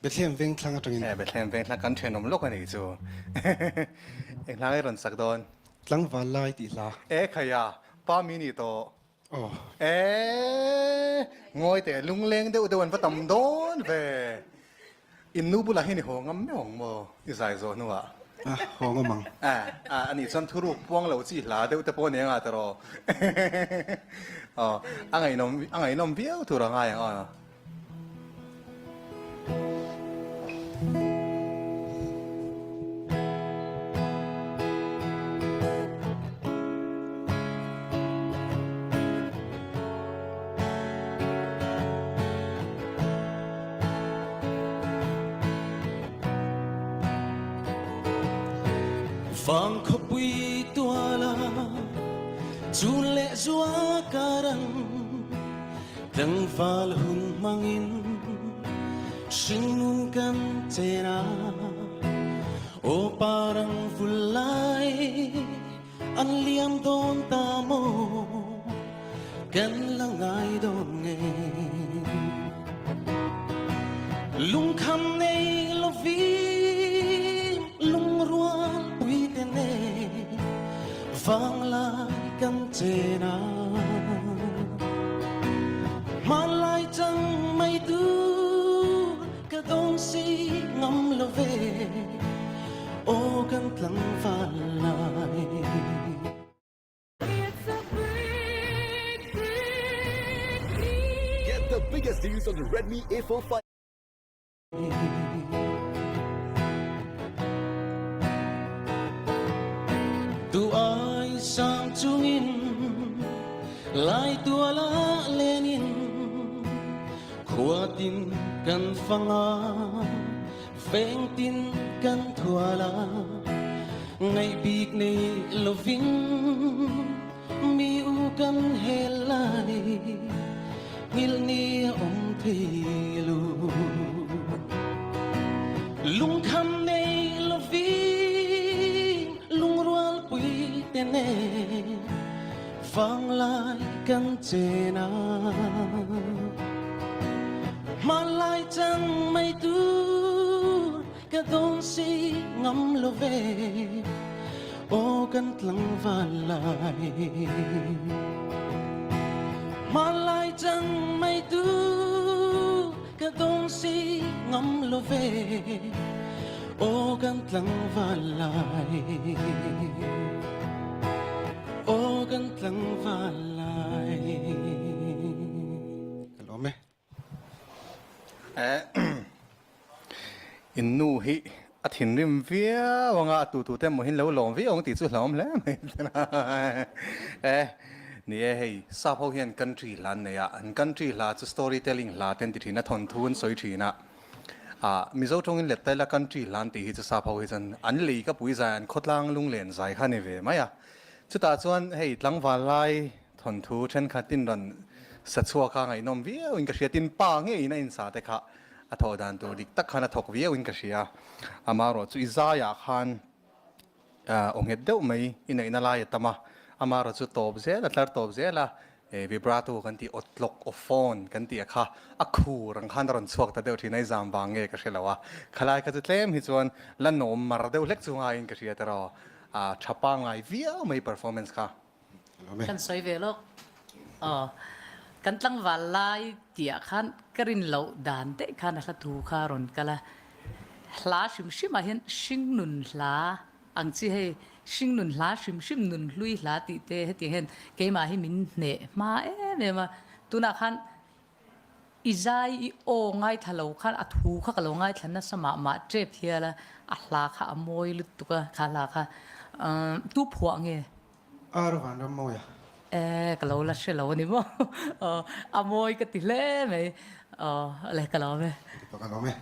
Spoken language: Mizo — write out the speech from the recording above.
Bethlehem Vengthlang atangin. E, Bethlehem Vengthlang kan thenawm lawk a nih chu. Eng hla nge rawn sak dawn? Tlangval lai tih hla. E khaia, pa mi nih tawh. Aw. E, ngawi teh lungleng deuh deuh an va tam dawn ve. In nu bulah hian i haw ngam meuh ang maw i zai zawh hnuah? A, haw ngam ang. A, a, anih chuan thuruk puang lo chi hla deuh te pawh a ni anga tiraw? Aw, a ngaihnawm, a ngaihnawm viau tur a ngai ang aw. Vang khawpui tuala chun leh zua karang Tlangval hun hmangin hringnun kan chen a, aw parang vul lai an liam dawn ta maw, kan la ngai dawn nge. Lungkham nei lovin lungrual puite nen vanglai kan chen a. Hmanlai chang mai tu ka dawng si ngam lo ve, aw kan tlangval lai. Get the biggest deals on the Redmi A4 5. Tu ai sang chungin lai tuala lenin khua tin kan fanga Veng tin kan thual a, ngaih bik nei lovin mi u kan hel lai, nghilh ni a awm thei lo. Lungkham nei lovin lungrual pui te nen vanglai kan chen a. Hmanlai chang mai tu ka dawn si ngam lo ve, aw kan tlangval lai. Hmanlai chang mai tu ka dawn si ngam lo ve, aw kan tlangval lai. Aw kan tlangval lai. Ka lawm e. In nu hi a thinrim viau anga a tu tu te emaw hian lo lawm viau ang tih chu hlauhawm hle mai e. Ni e hei sap ho hian country hla an nei a, an country hla chu story telling hla te an ti thin a, thawnthu an sawi thin a. Ah Mizo tawngin let taila country hla an tih hi chu sap ho hi chuan an lei ka pui zai an khawtlang lunglen zai kha a ni ve mai a. Chutah chuan hei tlangval lai Thawnthu thenkhatin rawn sa chhuak a ngaihnawm viauin ka hria. Tin, pa ngeiin a insa te kha a thawh dan tur dik tak khan a thawk viauin ka hria. Amaherawh chu i zaiah khan aw nghet deuh mai i neihna lai a tam a, amaherawh chu tawp zel a, tlar tawp zel a, vibrato kan tih aw tlawk, aw phone kan tih a kha a khur ang khan a rawn chhuak ta deuh thin a, i zam vang nge ka hre lo a. Khalai kha chu tlem hi chuan la nawm mar deuh hlek chu ngaiin ka hria tiraw, a tha pangngai viau mai performance kha. Kan sawi ve lawk. Aw, kan tlangval lai tih ah khan ka rin loh dan daih khan a hla thu kha a rawn kal a. Hla hrim hrim ah hian hringnun hla ang chi hei hringnun hla hrim hrim nun hlui hla tih te hetiang hian keimah hi min hneh hma em em a. Tunah khan I zai i aw ngaithla lo khan a thu kha ka lo ngaithla nasa mah mah tep hial a, a hla kha a mawi lutuk a, kha hla kha tu phuah nge? Ar Vanram mawi a. E ka lo la hre lo a ni maw? Aw a mawi ka ti hle mai. Aw le ka lawm e. Ka lawm e.